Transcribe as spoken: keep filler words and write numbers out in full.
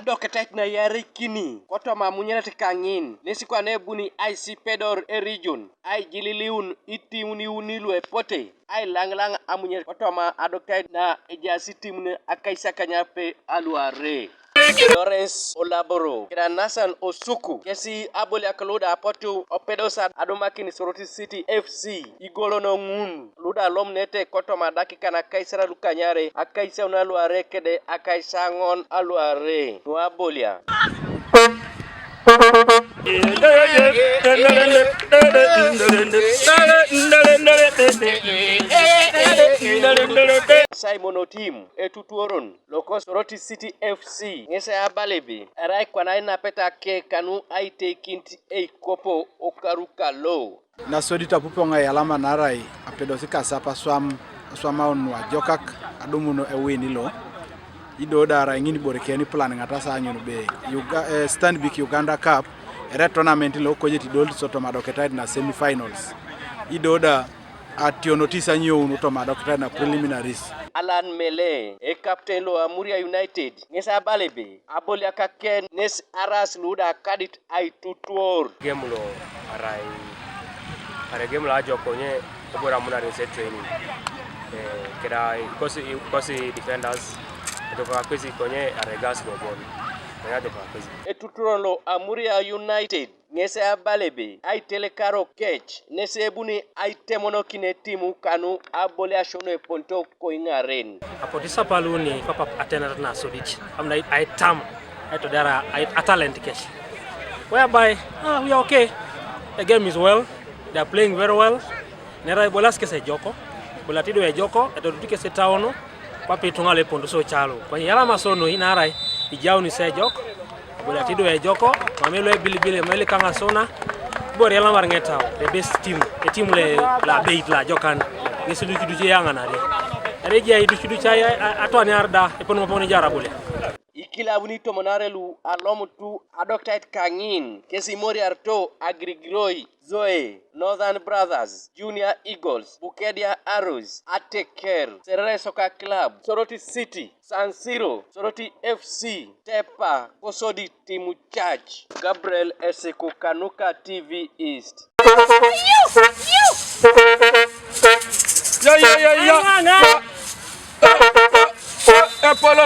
Doketait na iyarikini kotoma amunyeret kaŋin, nesi kwana ebuni aisipedor eregion, aijililiun itimuniuni luepote, ailaŋlaŋ amunyeret kotoma adoketait na ejaas itimun akaisakanyarpe aluarei. Lawrence Olaboro keda Nathan Osuku kesi aboliak luda apotu opedosa adumakin Soroti City F C igolono ŋun luda lomunete kotoma adakika nakaisare lukanyare, akaisaun aluarei kede akaisaŋon aluarei nuabolia. Simon Otim etutuoron loko Soroti City F C ŋes abala ebe erai kwana ainapeta ke kanu aiteikinit eikopo okaru kalo. Nasodit apupoŋ aiyalama naarai apedosi kasap aswam, aswamaun nuajokak adumun ewin lo. Ido da arai ŋin ibore keni plan ŋata sa anyun be Uga, eh, Stanbic Uganda Cup, ere tournament lo kojeti dol sotoma adoketait na semifinals. Ido da ationotis anyoun toma adoketait na preliminaries. Alan Mele ekapten lo Amuria United ŋes abala ebe aboliakake nes aras luda kadit aitutuor. Game lo arai, arai game lo ajok konye kobor amunar nise training. Eh, keda ikosi, ikosi defenders, ejok kwesi konye arai gas lo bon. Konye ajok kwesi. Etuturon lo Amuria United ŋes abala ebe aitelekaro kec nes ebuni aitemonokin etimu kanu aboliasio nueponito koiŋaren. Apotu isapaluni papa atenet nasodit, amina aitam, aitodera ai-, atalent kec. Whereby, ah, we are okay. The game is well. They are playing very well. Nera ibolias kec ejoko. Iboliati do ejoko, etodut kec etaono. Kwape ituŋa lueponito so ocalo. Konye iyalama so noi naarai ijauni so ejok. Iboliati do ejoko, mam elo ebilibil, mam elo ikaŋasuna. Ibore iyalamar ŋetau, the best team, etim le, labeit lajokan. Ŋes iducuduc eyaŋanari. Ere ejai iducuduc ai, ai, atwaniar da, epone mapone ijar abole. Ikilabuni tomon are lu alomutu adoketait kaŋin, kesi imoriarito Agirigiroi, Zoe, Northern Brothers, Junior Eagles, Bukedea Arrows, Ateker, Serere Soccer Club, Soroti City, San Siro, Soroti F C, Tepa, kosodi Timu Church. Gabriel Esiku kanuka T V East. Ya, ya, ya, ya. Epolon.